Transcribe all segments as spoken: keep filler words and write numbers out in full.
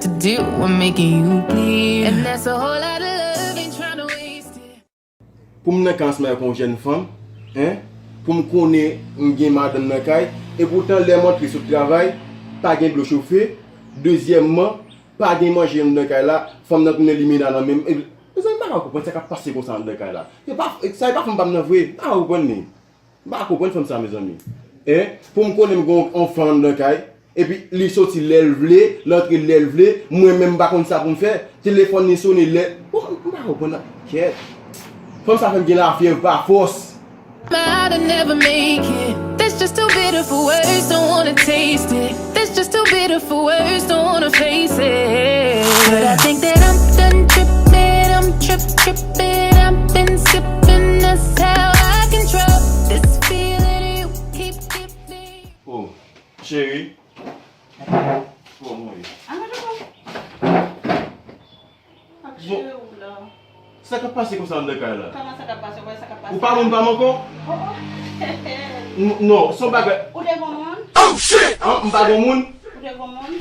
Do, I'm making you bleed. And that's a whole lot of love, ain't tryna waste it. Pou m nan kay ansanm avèk yon jèn fanm, en, pou m konnen m gen madanm nan kay, e poutan lè m antre sot travay, pa gen dlo chofe, dezyèmman, pa gen manje anndan kay la, fanm nan tounen li mena nan men m. E, mezanmi, m pa ka konprann sa k ap pase konsa anndan kay la. E pa, sa e pa fanm pa m nan vre, m pa ka konprann li. M pa konprann fanm sa, mezanmi. En, pou m konnen m gen yon fanm anndan kay, epi li soti lè l vle, l antre lè l vle, mwen menm m pa konn sa pou m fè. Telefòn li sone lè, bon, m pa konprann nan kèt. Fanm sa fè m gen lafyèv pa fòs. I'd never make it. That's just too bitter for words, don't wanna taste it. That's just too bitter for words, don't wanna face it. But I think that I'm done tripping, I'm trip tripping. I've been skipping, that's how I control this feeling you keep giving. Oh, cheri. Oh, mwen. Ak cheve w la. Sa k ap pase konsa anndan kay la? Kòman sa k ap pase? Ou wè sa k ap pase? Ou pa moun pa m ankò? Oh, oh. N-, non, se yon bagay. Ou te gon moun? Oh, shit! An, m pa gon moun? Ou te gon moun?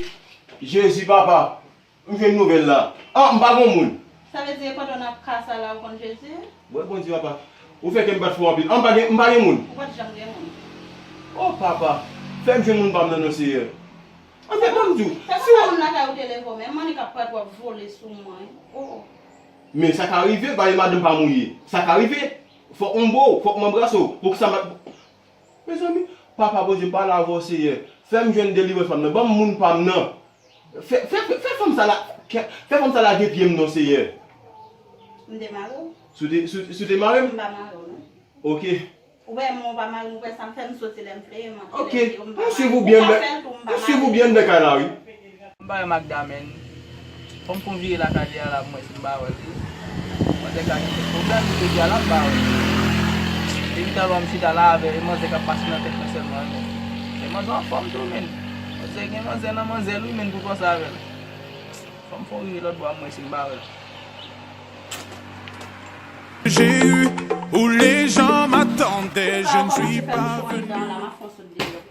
Jezi, papa. M jwenn nouvèl la. An, m pa gon moun. Sa vle di pandan w nan ka sa la, ou konn Jezi? Wè, Bondye, papa. Ou fè kè m bat fò anpil. An, m pa gen, m pa gen moun. Ou pa t janm gen moun. Oh, papa. Fè m jwenn moun pa m nan, non, Seyè. An fèt, ban m di w, se pa moun lakay ou te leve w, men mannik ap pran w ap vole sou mwen. Oh. Men sa ka rive, bagay madanm pa m ou ye. Sa ka rive. Fòk m bo w, fòk m anbrase w. Poukisa m ap, mezanmi, papa Bondye, m pale avè w, Seyè. Fè m jwenn delivrans pa m nan. Ban m moun pa m nan. Fè, fè, fè, fè fanm sa la, fè fanm sa lage pye m non, Seyè. M te mare w. Si w te, si w, si w te mare m? M pa mare w, non. Ok. Ou wè, mwen pa mare m, ou wè sa m fè, m soti lè m vle, m antre lè m vle, m pa mare. Ok. M swiv ou byen, m swiv ou byen nan kay la, wi. M pa wè Magda, menn. Fò m fon vire lakay li a la pou mwen si m pa wè l, wi. Manzè ka gen kèk pwoblèm, li te di a la m pa wè l. Depi talè m chita la avè l, e manzè k ap pase nan tèt mwen sèlman, wi, menn. E manzè anfòm tou, menn. Manzè gen manzè nan manzè l, wi, menn, pou konsa avè l. Fò m fon rive lòt bò a, mwen si m pa wè l. J'ai eu où les gens m'attendaient, je ne suis pas venu.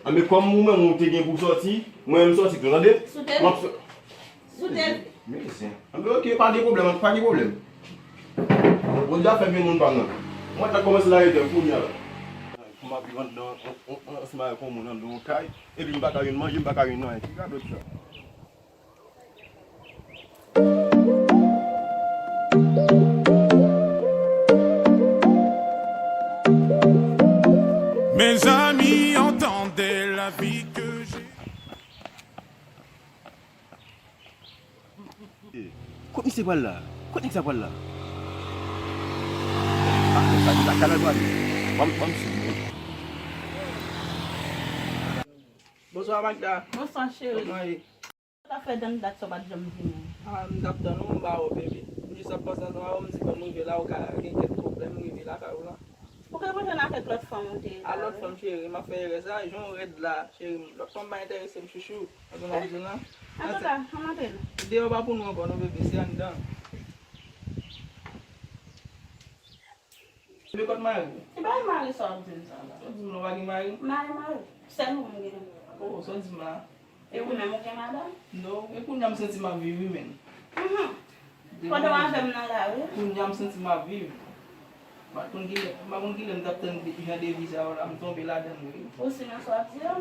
Ah, men kòm ou menm ou te gen pou sòti, mwen menm sòti tou, tande? M ap sò-, men zen. Ah, men ok, pa gen pwoblèm, pa gen pwoblèm. Bondye ap fè m jwenn moun pa m nan. Mwen ta kòmanse lage dèyè m kounye a la. M ap viv anndan, an, an, ansanm avèk yon moun anndan yon kay, epi m pa ka jwenn manje, m pa ka jwenn anyen. Ki radòt sa? Mes amis entendaient la vie que j'ai. Kot misye pral la? Kot nèg sa pral la? Ah, nèg sa di lakay la l prale. Ban m, ban m swiv li. Bonswa, Magda. Bonswa, cheri. Kòman w ye? Sa fè tann dat sa w pa t janm vini. Ah, m t ap tann ou, m pa wè w, bebe. M jis ap pase ansanm avè w, m di ban m rive la, ou ka gen kèk pwoblèm, rive lakay ou la. Ou ka kontan avèk lòt fanm ou te ye la, wi. A lòt fanm, cheri, m ap fè erè sa, jan w rèd la, cheri, lòt fanm pa enterese m, chouchou. Ou konn sa m ap di w la? Antouka, ann antre non. Deyò pa pou nou ankò non, bebe, se anndan. Bebe, kot mari w? Ki bagay mari sa w ap di m sa la? Ou di m non, w pa gen mari? M pa gen mari. Sèl ou m gen. Oh, sa w di m la? E ou menm, ou gen madanm? Non, e kounye a m santi m ap viv, wi, menn. Mhm. Pandan w avè m nan lari. Kounye a m santi m ap viv. M pa konn kilè, m pa konn kilè m t ap tann jan de vi sa yo la, m tonbe ladan l, wi. Ou si nan sa w ap di a?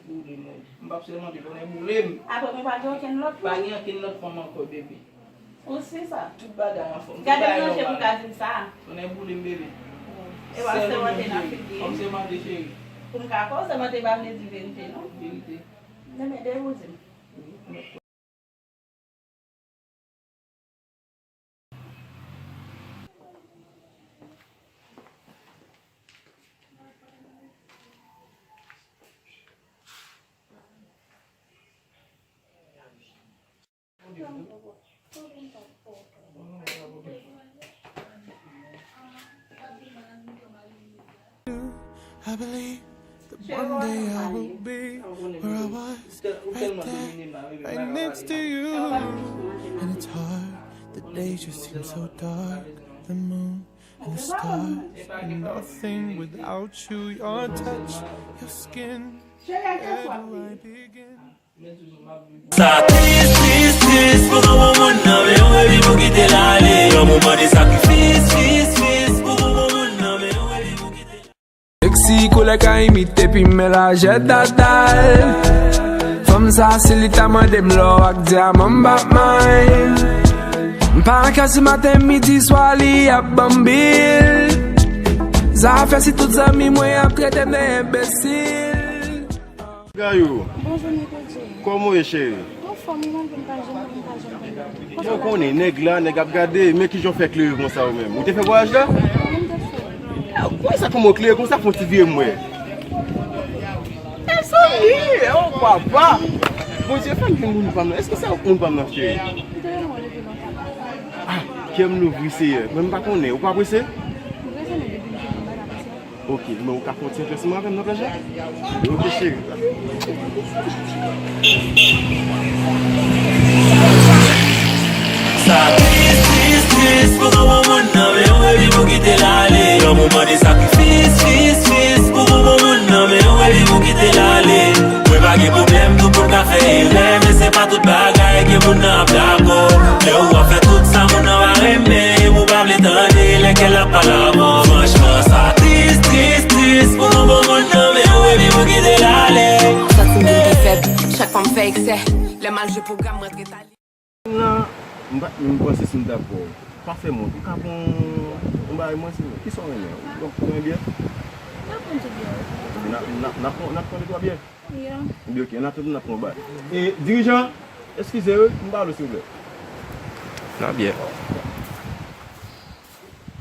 Boule m, wi. M p ap sèlman de konnen boule m. Apre mwen pa gen okenn lòt fanm? Pa gen okenn lòt fanm ankò, bebe. Ou si sa? Tout bagay anfòm. Gade nan je m, ou ka di m sa. Konnen boule m, bebe. E w ap sèmante nan figi m? Fò m sèmante, cheri. Pou m ka fè w sèmante pa vle di verite, non. Verite. Bebe, de ou di m. I believe that one day I will be where I was, right there, right next to you. And it's hard, the days just seem so dark. The moon and the stars are nothing without you. Your touch, your skin, where do I begin? Sa tris, tris, tris pou granmoun nan, men yon revi pou kite l ale. Granmoun mande sakrifis, fis, fis pou granmoun nan, men yon revi pou kite l ale. Meksiko lè ka imite pi men lajè dadal. Fanm sa si li ta mande m lò ak dyaman m p ap may. M pa ka si maten midi swa li ap ban m bil. Sa fè si tout zanmi mwen ap trete m de enbesil. Gayou. Bonjou Nikodje. Kòman w ye cheri? Anfòm wi, malgre m pa janm, m pa janm. Mwen konnen nèg la, nèg ap gade, men kijan w fè klere konsa ou menm? Ou te fè vwayaj la? Wi, m te fè. Ah, kòman sa, kòman w klere konsa, fè yon ti vire m wè. Mezanmi, oh papa. Bondye fè m jwenn moun pa m nan. Èske se ou k moun pa m nan cheri? M te renmen w depi lontan, papa. Ah, kè m louvri Seyè. Mwen m pa konnen, ou pa prese? M prese, men depi m jwenn ou, m pa ka prese. Ok, men ou ka fè yon ti eklèsiman avè m nan plaj la? Ok, cheri. Sa tris, tris, tris pou granmoun nan, men yon revi pou kite l ale. Granmoun mande sakrifis, fis, fis pou granmoun nan, men yon revi pou kite l ale. Mwen pa gen pwoblèm, tout moun ka fè erè, men se pa tout bagay ke moun nan ap dakò. Lè ou ap fè tout sa, moun nan pa renmen, ou pa vle tande lè kè l ap pale avè w. Franchman, sa tris, tris, tris pou yon bon moun nan, men ou epi pou kite l ale. Santi m vin pi fèb chak fwa m fè eksè. Lè m al jwe pwogram, m rantre tale. Nan, m pa t menm panse si m t ap wè w. Pa fè m wont. Ou ka pran yon bagay mwen, silvouplè? Kisa w renmen? Ou renmen byè? N ap pran de twa byè. N ap, n ap, n ap pran, n ap pran de twa byè? Yeah. Ebyen, ok, an atandan, n ap pran yon bagay. E, dirijan, eskize wi, m pale w, silvouplè. Nan byè.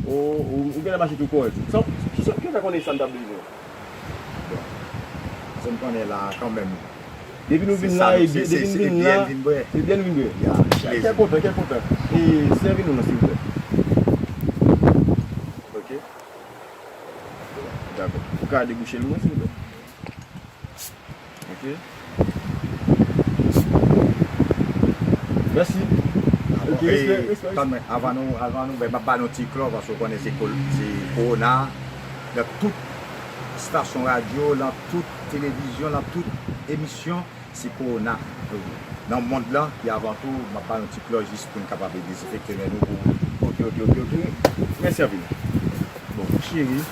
Ou, ou, ou genlè mache tou kòrèk. Sa, sa, ki fè konnen sa m t ap bezwen? Bon. Sa m konnen la, kanmenm. Depi nou vin la, e, depi nou vin la, se byè n vin bwè. Se byè n vin bwè. Ya, kè kontan, kè kontan. E, sèvi nou nan, silvouplè. Ok. Dakò. Ou ka debouche l mwen, silvouplè? Ok. Mèsi. Ok, respè, respè, respè. Tann mwen, avan nou, avan nou, ben, m ap ba nou ti klò, paske ou konnen se ko-, se kowona. Nan tout estasyon radyo, nan tout televizyon, nan tout emisyon, se kowona. Nan mond lan, e avan tou, m ap ba nou ti klò jis pou n kapab dezenfekte men nou pou... Ok, ok, ok, ok. Mèsi anpil. Bon, cheri. Mhm.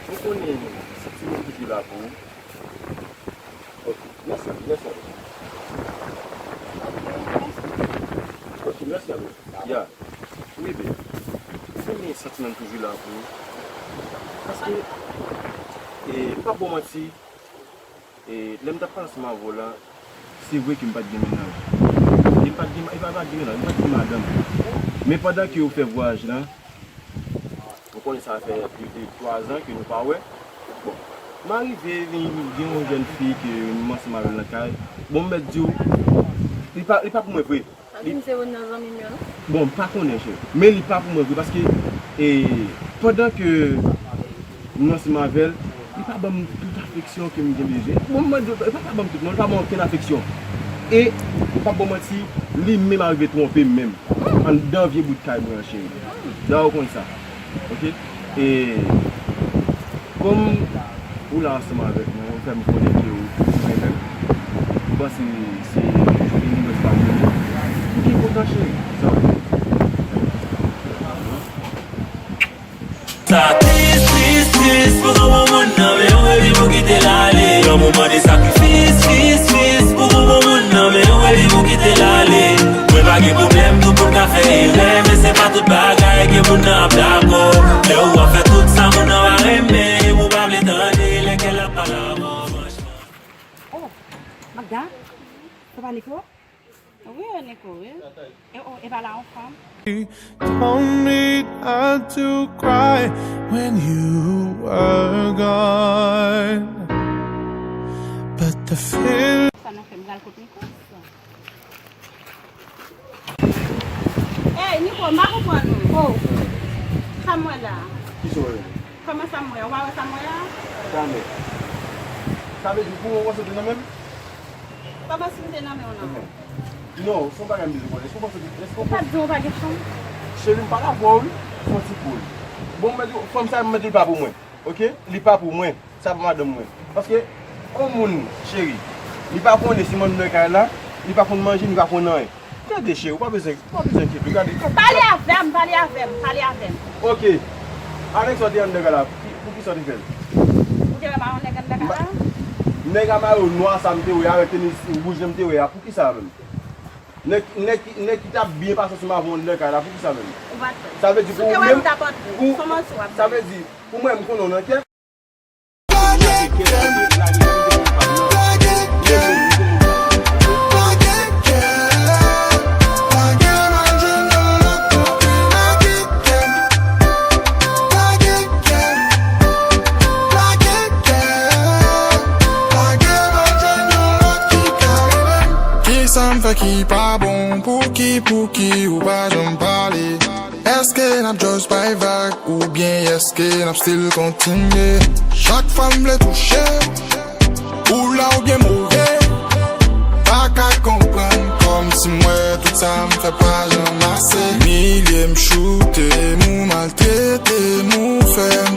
Ou konnen se timoun ki pi la pou ou. Ok, mèsi anpil, mèsi anpil. Ok, mèsi anpil. Ya. Wi, babe. Ou konnen santiman m toujou la pou ou. Paske, e, m p ap ba w manti, e, lè m t ap pale ansanm avè w la, se vre ke m pa t gen mennaj. E m pa t gen, e pa, pa t gen mennaj, m pa t gen madanm. Men pandan ke ou fè vwayaj lan, ou konnen sa fè plis de twa zan ke nou pa wè. Bon, m arive vin gen yon jèn fi ke m ansanm avè l nan kay. Bon, m mèt di w, li pa, li pa pou mwen vre. Pa di m se youn nan zanmi m yo, non? Bon, m pa konnen, cheri. Men li pa pou mwen vre, paske, e, pandan ke m ansanm avè l, li pa ban m tout afeksyon ke m gen bezwen. Bon, m mande, li pa ka ban m tout, non, li pa ban m okenn afeksyon. E, m p ap ba w manti, li menm arive twonpe m menm. Anndan vye bout kay mwen an, cheri. Dayè, ou konn sa. Ok? E, kòm ou la ansanm avèk mwen, ou fè m konnen ke ou renmen m. Ou panse se, se yon nouvèl pa mwen. M byen kontan, cheri. Sa. Sa tris, tris, tris pou granmoun nan, men ou epi pou kite l ale. Granmoun mande sakrifis, fis, fis pou granmoun nan, men ou epi pou kite l ale. Mwen pa gen pwoblèm, tout moun ka fè erè, men se pa tout bagay ke moun nan ap dakò. Lè ou ap fè tout sa moun nan pa renmen, ou pa vle tande lè kè l ap pale avè w, franchman. Oh, Magda, sa pa Niko? Wi, e Niko, wi. E, oh, e pa la yon fanm. Told me not to cry when you were gone. But the feeling... Sa nan fè m pral kot Niko sa. Ey, Niko, m pa konprann ou. Oh. Sa m wè la? Kisa w wè? Kòman sa m wè? Ou pa wè sa m wè a? Sa m wè. Sa vle di pou ou, ou panse w te nan men m? Pa panse m te nan men w, non. Non, se yon bagay m bezwen konnen. Èske w panse, èske w panse... Ou pa t di w pa gen fanm? Cheri, m pale avè w, wi. Se yon ti poul. Bon, m mèt di w, fanm sa, m mèt di w li pa pou mwen. Ok? Li pa pou mwen. Sa pa madanm mwen. Paske, Yon moun, cheri, li pa konnen si m anndan kay la, li pa konn manje, li pa konn anyen. Gade, cheri, ou pa bezwen, ou pa bezwen enkyete, gade, gade. Pale avè m, pale avè m, pale avè m. Oke. Avèk sa w te anndan kay la, pou ki, pou ki sa w te fè l? Ou te wè m anndan kay la? Nèg a mayo nwa sa m te wè avèk tenis wouj lan m te wè a, pou ki sa menm? Nèg, nèg, nèg ki t ap byen pase sou m avè w anndan kay la, pou ki sa menm? Ou pa t wè. Sa vle di pou ou menm, pou, sa vle di, pou mwen, m konnen w nan kè. Kisa m fè ki pa bon? Pouki, pouki ou pa janm pale? Èske n ap just bay vag oubyen èske n ap still kontinye? Chak fwa m vle touche ou la ou byen move. Pa ka konprann kòmsi m wè tout sa m fè pa janm ase. Imilye m, choute m, ou maltrete m, ou fè m